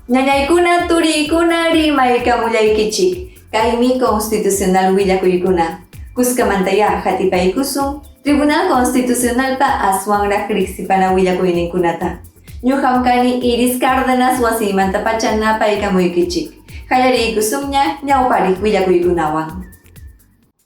Ñañaykuna, turiykuna rimaykamullaykichik. Kaymi constitucional willakuykuna. Kuskamantayá hatipaykusun Tribunal Constitucionalpa aswanraq riqsipana willakuyninkunata. Ñuqam kani Iris Cárdenas wasiymantapacha napaykamuykichik. Qallariykusunña ñawpariq willakuykunawan.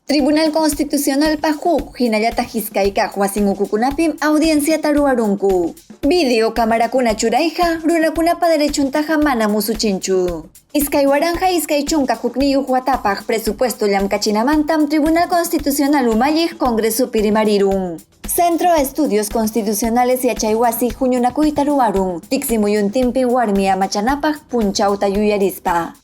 Tribunal Constitucionalpa huk hinallataq iskay kaq wasin ukukunapim audienciata ruwarunku. Video camarakuna churayqa runakunapa derechontaqa manam usuchinchu. 2021 watapaq presupuesto llamkachinamantam Tribunal Constitucional umalliq Congresopi rimarirun. Centro de Estudios Constitucionales yachaywasi huñunakuyta ruwarun, tiksimuyuntinpi warmi amachanapaq punchawta yuyarispa.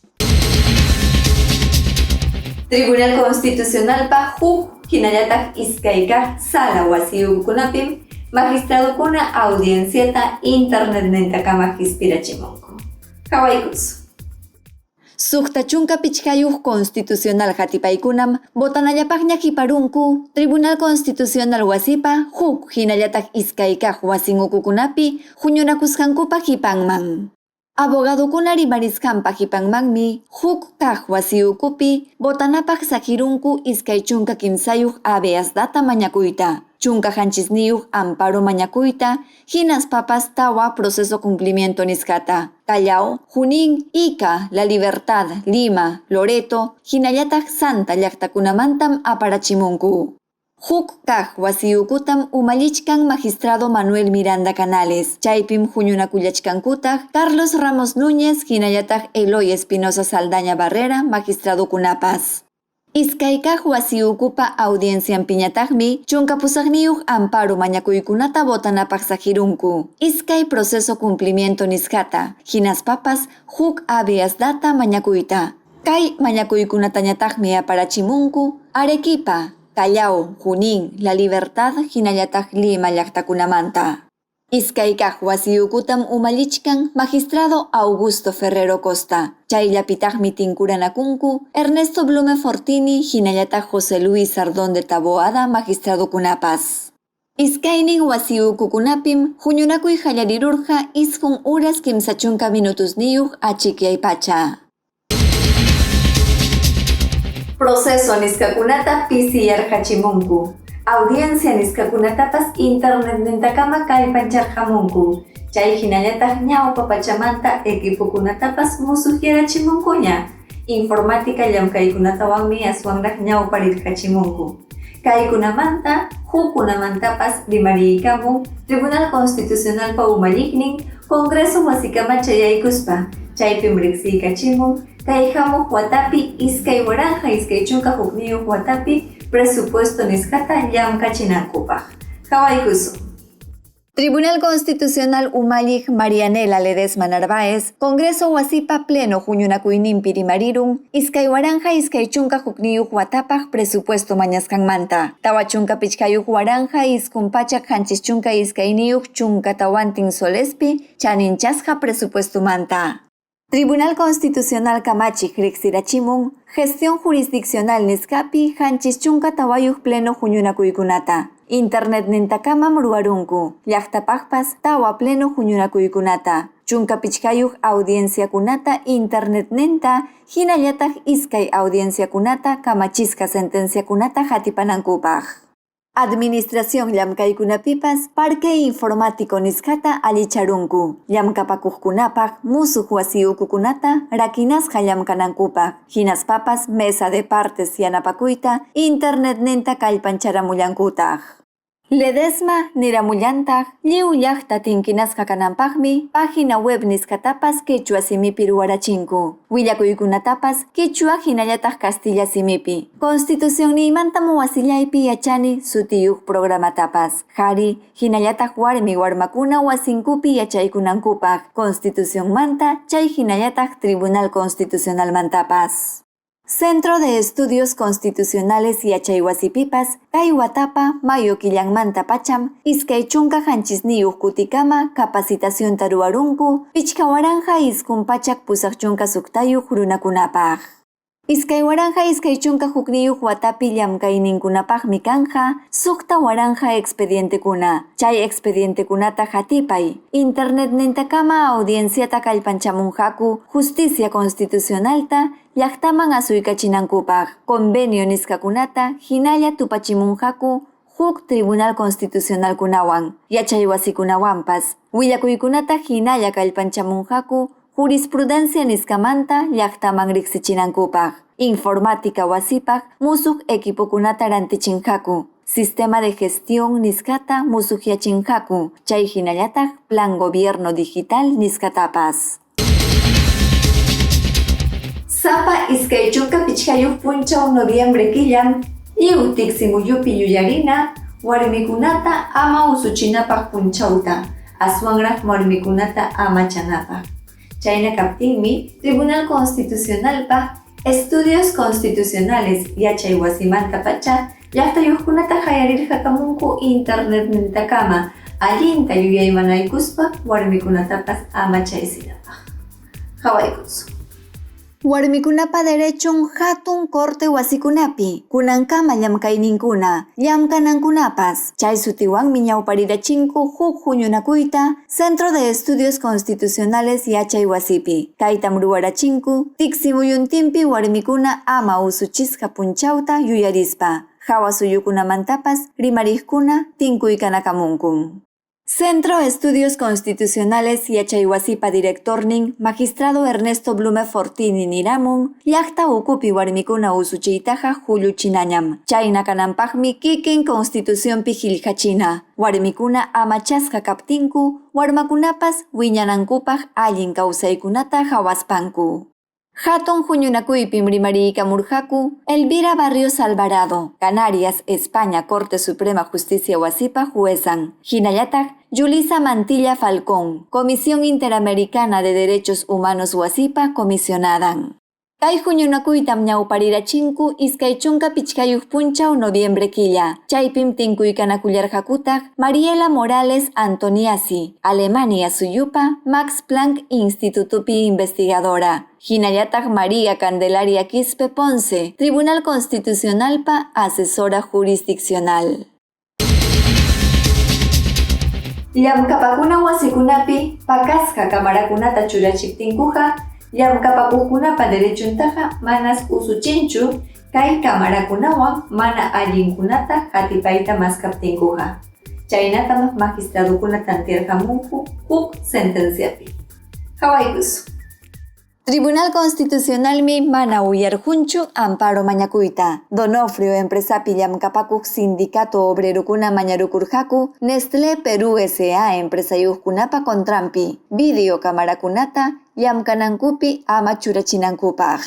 Tribunal Constitucionalpa huk hinallataq iskay kaq sala wasiyukunapim magistradokuna audienciata internetnintakama qispirachimunku. Qawaykusun. 65 constitucional hatipaykunam botanallapaqña qiparunku Tribunal Constitucional wasipa huk hinallataq iskay kaq wasin ukukunapi huñunakusqankupa qipanman. Abogadokuna rimarisqanpa qipanmanmi huk kaq wasi ukupi botanapaq saqirunku 23 habeas data mañakuyta, 17 amparo mañakuyta, hinaspapas tawa proceso cumplimiento nisqata. Callao, Junín, Ica, La Libertad, Lima, Loreto, hinallataq Santa llaqtakunamantam aparachimunku. Huk kaq wasiyukutam umallichkan magistrado Manuel Miranda Canales, chaypim huñunakullachkankutaq Carlos Ramos Núñez hinallataq Eloy Espinosa Saldaña Barrera magistradokunapas. Iskay kaq wasiyukupa audiencianpiñataqmi 18 amparo mañakuykunata botanapaq saqirunku. Iskay proceso cumplimiento nisqata, hinaspapas huk habeas data mañakuyta. Kay mañakuykunatañataqmi aparachimunku Arequipa, Callao, Junín, La Libertad hinallataq Lima llaqtakunamanta. Iskay kaq wasiyukutam umallichkan magistrado Augusto Ferrero Costa. Chayllapitaqmi tinkuranakunku Ernesto Blume Fortini hinallataq José Luis Sardón de Taboada magistradokunapas. Iskaynin wasiyukukunapim huñunakuy qallarirurqa 9 horas 30 minutusniyuq achikyay pacha. Proceso nisqakunata pisiyarqachimunku. Audiencia nisqakunatapas internetnintakama kallpancharqamunku. Chay hinallataq ñawpa pachamanta equipokunatapas musuqyarachimunkuña. Informática llamkaykunatawanmi aswanraq ñawparirqachimunku. Kaykunamanta hukkunamantapas rimariykamun Tribunal Constitucionalpa umalliqnin Congreso wasikama chayaykuspa, chaypim riqsiykachimun kay hamuq watapi 2021 watapi presupuesto nisqata llamkachinankupaq. Qawaykusun. Tribunal Constitucional umalliq Marianela Ledesma Narváez, Congreso wasipa pleno huñunakuyninpi rimarirun 2021 watapaq presupuesto mañasqanmanta. 45 waranqa 972 14 solespi chaninchasqa presupuestomanta. Tribunal Constitucional kamachiq riqsirachimun gestión jurisdiccional nisqapi 74 pleno huñunakuykunata. Internetnintakamam ruwarunku, llaqtapaqpas tawa pleno huñunakuykunata, 15 audienciakunata internetninta, hinallataq iskay audienciakunata kamachisqa sentenciakunata hatipanankupaq. Administración llamkaykunapipas parque informático nisqata allicharunku, llamkapakuqkunapaq musuq wasiyukukunata rakinasqa llamkanankupaq, hinaspapas mesa de partes yanapakuyta internetninta kallpancharamullankutaq. Ledesma niramullantaq lliw llaqta tinkinasqa kananpaqmi página web nisqatapas quechua simipi ruwarachinku. Willakuykunatapas quechua hinallataq castilla simipi. Constitucionniymantam wasillaypi yachani sutiyuq programatapas. Qhari hinallataq warmi warmakuna wasinkupi yachaykunankupaq Constitucionmanta chay hinallataq Tribunal Constitucionalmantapas. Centro de Estudios Constitucionales yachaywasipipas kay watapa mayo killanmanta pacham 27 kutikama capacitacionta ruwarunku 5986 runakunapaq. 2021 watapi llamkayninkunapaqmi kanja 6000 expedientekuna. Chay expedientekunata hatipay, internetnintakama audienciata kallpanchamunqaku justicia constitucionalta llaqtaman asuykachinankupaq, convenio nisqakunata hinalla tupachimunqaku huk Tribunal Constitucionalkunawan, yachaywasikunawanpas, willakuykunata hinalla kallpanchamunqaku jurisprudencia nisqamanta llaqtaman riqsichinankupaq, informática wasipaq musuq equipokunata rantichinqaku, sistema de gestión nisqata musuqyachinqaku, chay hinallataq plan gobierno digital nisqatapas. Sapa 25 punchaw noviembre killam lliw tiksimuyupi yuyarina warmikunata ama usuchinapaq punchawta, aswanraq warmikunata amachanapaq. Chayna kaptinmi Tribunal Constitucionalpa Estudios Constitucionales yachay wasimantapacha llaqtayuqkunata hayarirqakamunku internetnintakama allinta yuyaymanaykuspa warmikunatapas amachaysinapaq. Qhawaykusun. Warmikunapa derechun hatun corte wasikunapi, kunankama llamkayninkuna, llamkanankunapas, chay sutiwanmi ñawparirachinku huk huñunakuyta Centro de Estudios Constitucionales yachay wasipi. Kaytam ruwarachinku tiksimuyuntinpi warmikuna ama usuchisqa punchawta yuyarispa. Hawa suyukunamantapas rimariqkuna tinkuykanakamunkum. Centro Estudios Constitucionales yachaywasipa directornin magistrado Ernesto Blume Fortini niramun llaqta ukupi warmikuna usuchiytaqa hulluchinañam. Chayna kananpaqmi kikin constitucionpi qillqachina. Warmikuna amachasqa kaptinku warmakunapas wiñanankupaq allin kawsaykunata hawaspanku. Hatun huñunakuypim rimariykamurqaku Elvira Barrios Alvarado, Canarias, España, Corte Suprema Justicia wasipa juezan. Hinallataq Yulisa Mantilla Falcón, Comisión Interamericana de Derechos Humanos wasipa comisionadan. Kay huñunakuytam ñawparirachinku 25 punchaw noviembre killa. Chaypim tinkuykanakuyarqakutaq Mariela Morales Antoniazzi, Alemania suyupa Max Planck Institutopi investigadora. Hinallataq María Candelaria Quispe Ponce, Tribunal Constitucionalpa asesora jurisdiccional. Llamkapakuna wasikunapi pakasqa kamarakunata churachiptinkuqa llamkapakuqkunapa derechuntaqa manas usuchinchu kay kamarakunawan mana allinkunata hatipayta maskaptinkuqa. Chaynatam magistradukuna tantearqamunku huk sentenciapi. Qhawaykusun. Tribunal Constitucionalmi mana uyarqunchu amparo mañakuyta. Donofrio empresapi llamkapakuq sindicato obrerokuna mañarukurqaku Nestlé Perú S.A. empresayuqkunapa contranpi video kamarakunata llamkanankupi ama churachinankupaq.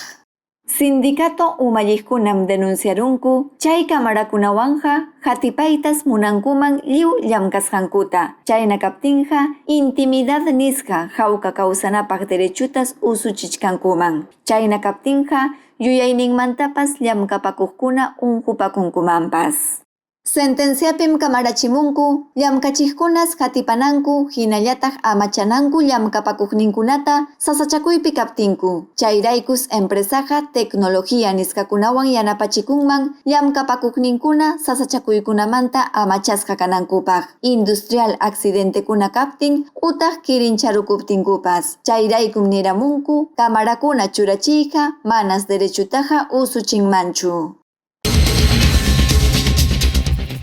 Sindicato umalliqkunam denunciarunku chay kamarakunawanja hatipaytas munankuman lliw llamkasqankuta. Chayna kaptinqa intimidad nisqa hawka kawsanapaq derechutas usuchichkankuman. Chayna kaptinqa yuyayninmantapas llamkapakuqkuna unqupakunkumanpas. Sentenciapim kamarachimunku llamkachiqkunas hatipananku hinallataq amachananku llamkapakuqninkunata sasachakuypi kaptinku. Chayraykus empresaqa tecnología nisqakunawan yanapachikunman llamkapakuqninkuna sasachakuykunamanta amachasqa kanankupaq. Industrial accidentekuna kaptin utaq kirincharukuptinkupas. Chayraykum niramunku kamarakuna churachiyqa manas derechutaqa usuchinmanchu.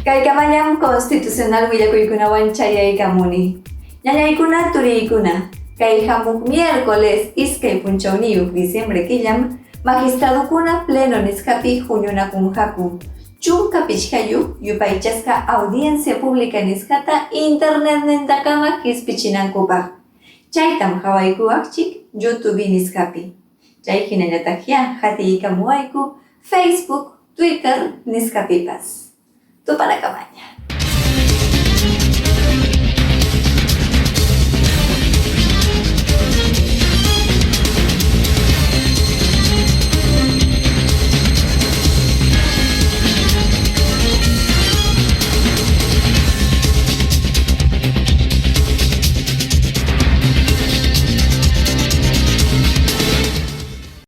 Kaykamallam constitucional willakuykunawan chayaykamuni. Ñañaykuna turiykuna, kay hamuq miércoles iskay punchawniyuq diciembre killam magistradukuna pleno nisqapi huñunakunqaku. 15 yupaychasqa audiencia pública nisqata internetnintakama qispichinankupaq. Chaytam qhawaykuwaqchik YouTube nisqapi. Chay hinallataqya hatiykamuwayku Facebook, Twitter nisqapipas. Tupanakamaña.